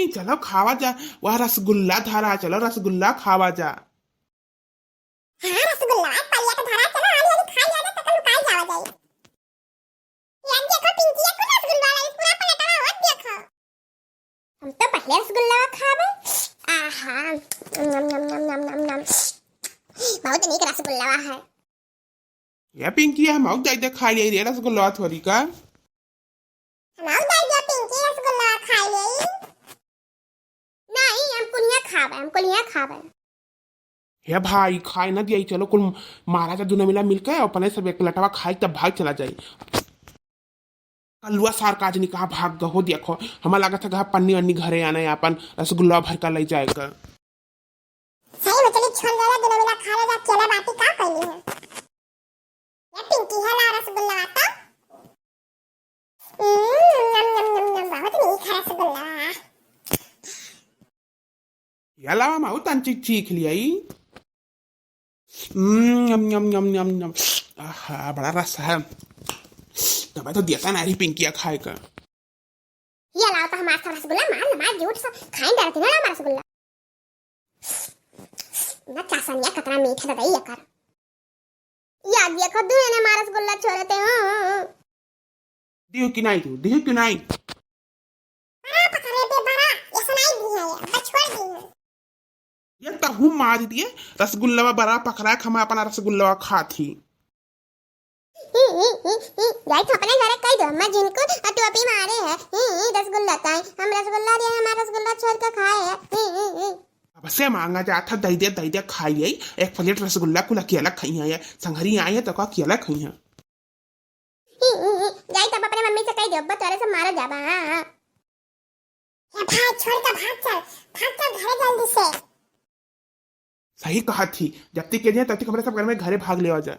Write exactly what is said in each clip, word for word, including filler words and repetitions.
चलो खावा जा, वह रसगुल्ला धरा, चलो रसगुल्ला खावा जा। हाँ, रसगुल्ला आज पलिया के धरा, चलो हाली हाली खाई लिया जा, तो कल काल जावा जाई। यार देखो पिंकिया को रसगुल्ला लाई, पूरा प्लेटवा होत देखो। हम तो पहले रसगुल्ला खाबे। आहा, नम, नम, नम। बहुत नीक रसगुल्ला है। ए पिंकी, हम आउ जाई दे खा लिया रे रसगुल्ला थोड़ी का। हम आउ जाई दे पिंकी रसगुल्ला खा ले। नहीं, हम कुलिया खाबे, हम कुलिया खाबे। हे भाई, खाए ना दिया, चलो कुल महाराजा दुनो मिला मिलके अपने सब एक लटवा खाई तब भाग चला जाई। कलुआ सार का आदमी कहाँ भाग गहो, देखो, हमार लागत है, कहाँ पन्नी वन्नी घरे आना है, अपन रसगुल्ला भर का ले जाए का। सही में चली, छोड़ देला, दुनो मिला खा ले, जा, अकेला बाटी का कैली है? ये पिंकी है, ला रसगुल्ला तो। हम्म, नम, नम, नम, नम, बहुत मीठा रसगुल्ला। ये लावा, माऊ तन चीख, चीख लिया ई। हम्म, यम, यम, यम, यम, यम। आहा, बड़ा रस है। तब तो देता ना रही पिंकिया खाए का। ये लाओ तो हमार सा रसगुल्ला, मार ना, मार, झूठ सा खाए डरती ना, लाओ हमार रसगुल्ला। ना चासनिया कतरा मीठ है दादा, ये कर। या देखो, दू जने हमार रसगुल्ला छोड़ते हो। दियो कि नहीं तू, दियो कि नहीं? बड़ा पकड़े बे, बड़ा, ऐसा नहीं दिया है, बस छोड़ दी है। ये तहु मार दिए, रसगुल्लवा बड़ा पकड़ा है, हम अपना रसगुल्लवा खात ही। ई, ई, ई, ई, जाई तो अपने घरे कह दो, मैं जिनको टोपी मारे है, ई, ई, रसगुल्ला ताई, हम रसगुल्ला दिए, हमारा रसगुल्ला छोड़ के खाए है, ई, ई, ई। अब से मांगा जात है, दई दे, दई दे, खाई आई, एक प्लेट रसगुल्ला कुल अकेला खाई है, संघरी आई है तो का अकेला खाई है। ई, ई, ई, जाई तब अपने मम्मी से कह दो, अब तोरे से मारा जाबा, हाँ, हाँ। ए भाई, छोड़ के भाग चल, भाग चल घरे जल्दी से। सही कहा थी, जब तक के जाए, तब तक हमरे सब घर में घरे भाग लेवा जाए।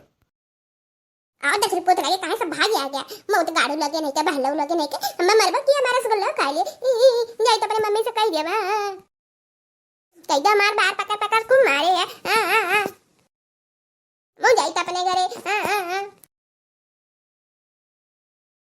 आओ दस रुपये तो लगे, कहाँ सब भाग आ गया? मौत गाड़ू लगे नहीं के, बहलऊ लगे नहीं के, हमें मरबा किया, हमारा रसगुल्ला खा लिए। ई, ई, ई, जाई तो अपने मम्मी से कह दिया बा। कह दो हमार बार पकड़ पकड़ खूब मारे है। हाँ, हाँ, हाँ। वो जाई तो अपने घरे। हाँ, हाँ, हाँ।